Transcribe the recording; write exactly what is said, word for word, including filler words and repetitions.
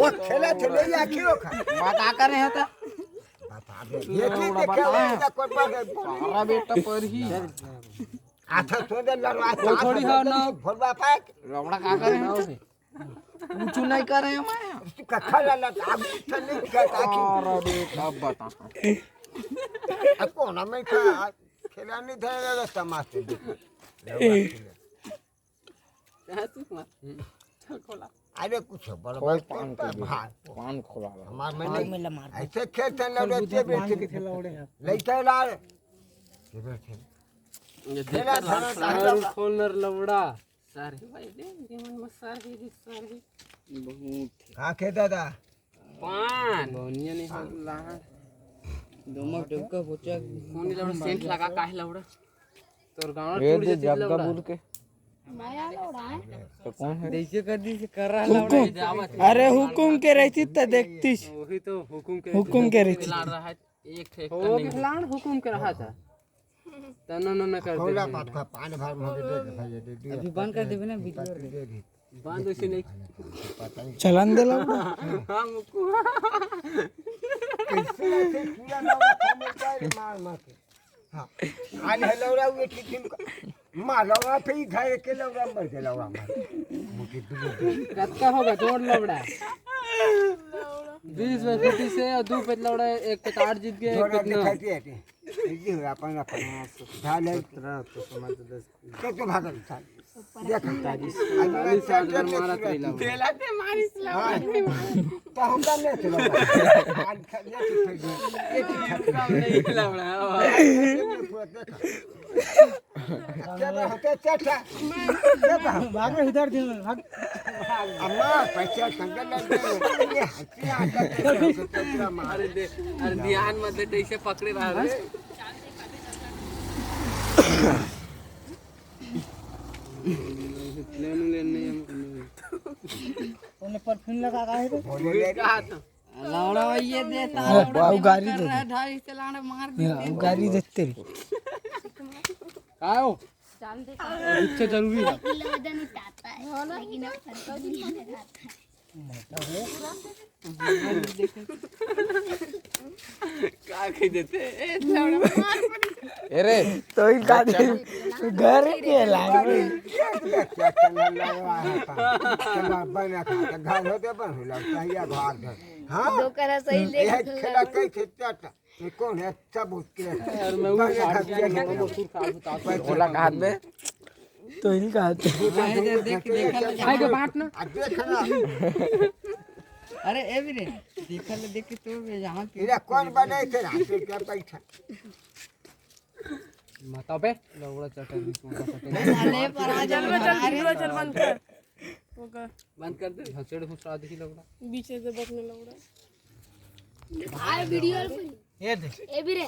वो खेला थे ले या क्यों खा? बता करे है तो। बता दे। ये की लौड़ा देखे बता। हुआ है, कोई बात है। सारा बेटा पर ही। अच्छा, सो दे लड़वा। वो थोड़ी है ना। भोलवा पाए। लौड़ा का करे है? कुछ नहीं करे हैं मैं। तू कखा ला ला, अब तो नहीं कहता कि अरे बेटा बता। अब कौन में था? खेला नहीं था, ये तमाशे देख। लौड़ा खेला। कहाँ से हुआ? चल खोला। अरे कुछ बड़ खोल बात पान करता के दे। भाई। पान खोला ला। हमार में पान नहीं। में ला मार। ऐसे खेलते हैं, लौड़ा के बेटे। लइका ला। ये बैठे। ये खेला देखा था ना, सारा खोलनर लौड़ा। सारे भाई दे, ये मन में सारे, सारे। बहुत। का के दादा? पान। बनिया नहीं हो ला। दोमक डुबका बोचा। कौन लौड़ा सेंट लगा, काहे लौड़ा? तोर गाँव ये टूट दे जती जब लौड़ा। कबूल के। माया लौड़ा है। तो कौन है? जैसे कर दी से कर रहा लौड़ा। अरे हुकुम के रहती त देखतीस। वही तो हुकुम के हुकुम के रहती। लाड़ रहा है। एक ठे हो गया लाड़ हुकुम के रहा था। तना न न कर दे। थोड़ा बात का पान भर मुझे दे दे भाई, दे दे। अभी बंद कर देबे ना वीडियो। दे दे। बंद उसे नहीं। पता नहीं। चलन दे लो। हम को। कैसे ऐसे पूरा ना मार मार के। हाँ। आने लौड़ा हुए ठीक ठीक। माँ लौड़ा पे ही घर के लौड़ा मर के लौड़ा मर। मुझे दुनिया। कत्ता होगा जोड़ लौड़ा। बीस में फुटी से और दो पे लौड़ा, एक पे आठ जीत गए, एक जोड़ा पे नौ। दिखाई दिए थे। ये हो अपन अपन। हाँ, सो ढाल है। सत्रह तो समझ दस। तो तो भागल साल। देख। पैंतालीस। अगला पैंतालीस साल चार मारा चार तेला। तेला ते मारिस ला। हाँ। तो हम तो नहीं थे लौड़ा। आज खा-, ये तो फेंक दे। ये तो फेंक दे। नहीं लौड़ा। ये तो फेंक दे। भाग रे, उधर दे, भाग। अम्मा, पैसा संग लग गए। ये हंसी आ गई, तेरा मार। अरे दे, अरे ध्यान मत दे, ऐसे पकड़े रहा रे। लेन लेन नहीं हम। उन्हें परफ्यूम लगा रहा है तो। बोले ले। कहा था? लौड़ा ये देता, हाँ, लौड़ा बाबू देवा गाड़ी कर दे रहा दे। है, ढाई से लाने मार दी हाँ, थी। वो गाड़ी देते रहे। का हो? जानते हैं। इच्छा जरूरी है। किलो वजन उठाता है, लेकिन अब फटका भी नहीं खाता है। का कह देते? ए, लौड़ा मार पड़ी। ए रे, तो इनका घर के लाग रही। घर होते बन हो लगता है, या घर घर। हाँ? दोकरा सही ले ये खेला कई खेलता था। ये कौन है? अच्छा, बहुत के। यार, मैं वो बड़े काट घर दिया, के मैं वो सुर काट उतार के ओला काट दे। तो इनका हाथ। भाई, इधर देख, देखा ना। भाई, के बांट ना। आ, देख ना। अरे, ए भी रे, देखा ले, देख के तो यहाँ पे। इधर कौन बने थे? रात में क्या बैठा? माता बे, लौड़ा चटन, लौड़ा चटन। अरे, पर आ जा, चल, चल, अरे। चल, बंद कर। ओके। बंद कर दे। हचड़ घुसा दी लौड़ा। बीच से बकने लौड़ा। भाई, वीडियो ये दे। ए भी रे,